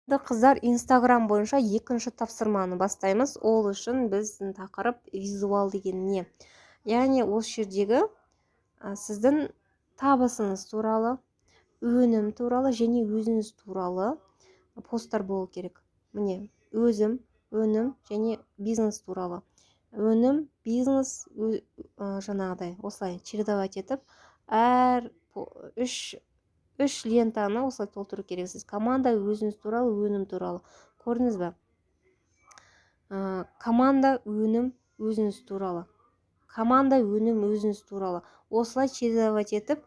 Қыздар, Инстаграм бойынша екінші тапсырманы бастаймыз. Ол үшін біздің тақырып визуал деген не? Яғни осы жердегі сіздің табысыңыз туралы, өнім туралы және өзіңіз туралы посттар болу керек. Міне, өзім, өнім және бизнес туралы. Өнім, бизнес, жаңағыдай осылай чередовать етіп, әр үш лентаны осылай толтыру керексіз. Команда, өзіңіз туралы, өнім туралы. Көрдіңіз бе? Команда, өнім, өзіңіз туралы. Команда, өнім, өзіңіз туралы. Осылай чередовать етіп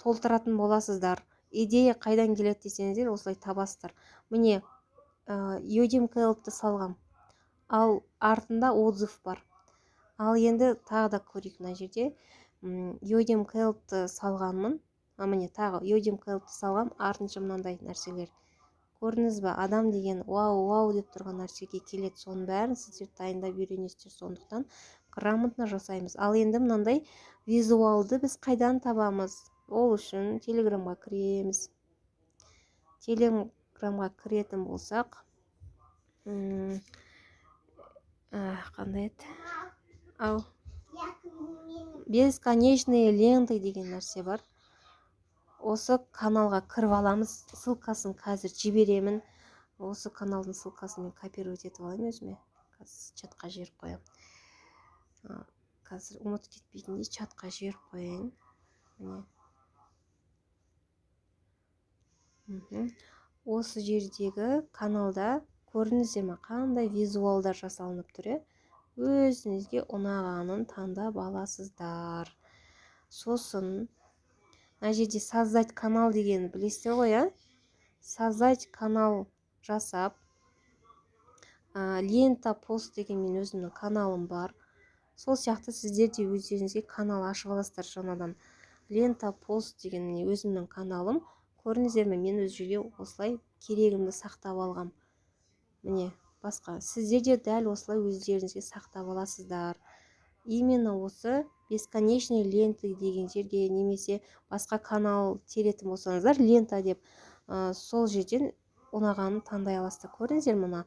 толтыратын боласыздар. Идея қайдан келеді десеңіздер, осылай табасыздар. Міне, Йодим Келпті салғам. Ал артында отзыв бар. Ал енді тағы да көрейік мына жерде. Йодим Келпті салғанмын. Міне, тағы Йодим Келпті салғам, артынша мынандай нәрселер. Көрдіңіз бе? Адам деген вау, вау деп тұрған нәрсеге келеді. Соның бәрін сіздер дайындап үйренесіздер. Сондықтан грамотно жасаймыз. Ал енді мынандай визуалды біз қайдан табамыз? Ол үшін Телеграмға кіреміз. Телеграмға кіретін болсақ, қандай еді? Ау, бесконечные ленты деген нәрсе бар. Осы каналға кіріп аламыз. Ссылкасын қазір жіберемін. Осы каналдың ссылкасын мен копировать етіп алайын өзіме. Қазір чатқа жіберіп қоямын. Қазір ұмытып кетпейтіндей чатқа жіберіп қояйын. Міне. Осы жердегі каналда көрдіңіздер ме, қандай визуалдар жасалынып тұр, е? Өзіңізге ұнағанын таңдап аласыздар. Сосын мына жерде создать канал деген білесіздер ғой, ә? Создать канал жасап, лента пост деген мен өзімнің каналым бар. Сол сияқты сіздер де өздеріңізге канал ашып аласыздар жаңадан. Лента пост деген міне өзімнің каналым. Көрдіңіздер ме, мен өз жерге осылай керегімді сақтап алғам. Міне, басқа. Сіздер де дәл осылай өздеріңізге сақтап аласыздар. Именно осы бесконечные ленты деген жерге немесе басқа канал теретін болсаңыздар, лента деп, сол жерден ұнағанын таңдай аласыздар. Көрдіңіздер, мына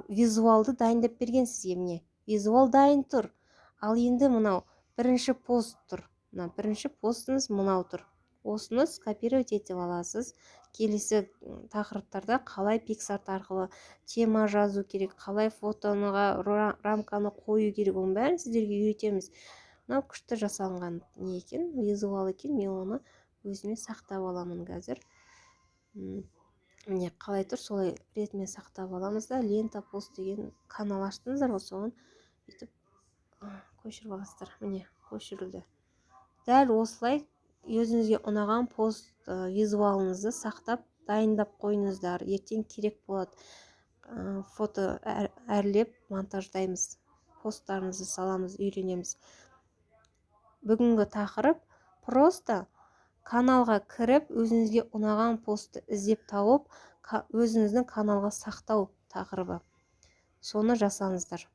визуалды дайындап берген сізге, міне визуал дайын тұр. Ал енді мынау бірінші пост тұр. Мына бірінші постыңыз мынау тұр. Осыны скопировать етіп аласыз. Келесі тақырыптарда қалай PicsArt арқылы тема жазу керек, қалай фотоныға рамканы қою керек, оның бәрін сіздерге үйретеміз. Мынау күшті жасалынған не екен, визуал екен, мен оны өзіме сақтап аламын қазір. Міне қалай тұр, солай ретімен сақтап аламыз да, лента пост деген канал аштыңыздар ғой, соны бүйтіп көшіріп аласыздар. Міне көшірілді. Дәл осылай өзіңізге ұнаған пост визуалыңызды сақтап дайындап қойыңыздар. Ертең керек болады. Фото әрлеп монтаждаймыз, посттарымызды саламыз, үйренеміз. Бүгінгі тақырып просто каналға кіріп, өзіңізге ұнаған постты іздеп тауып, өзіңіздің каналға сақтау тақырыбы. Соны жасаңыздар.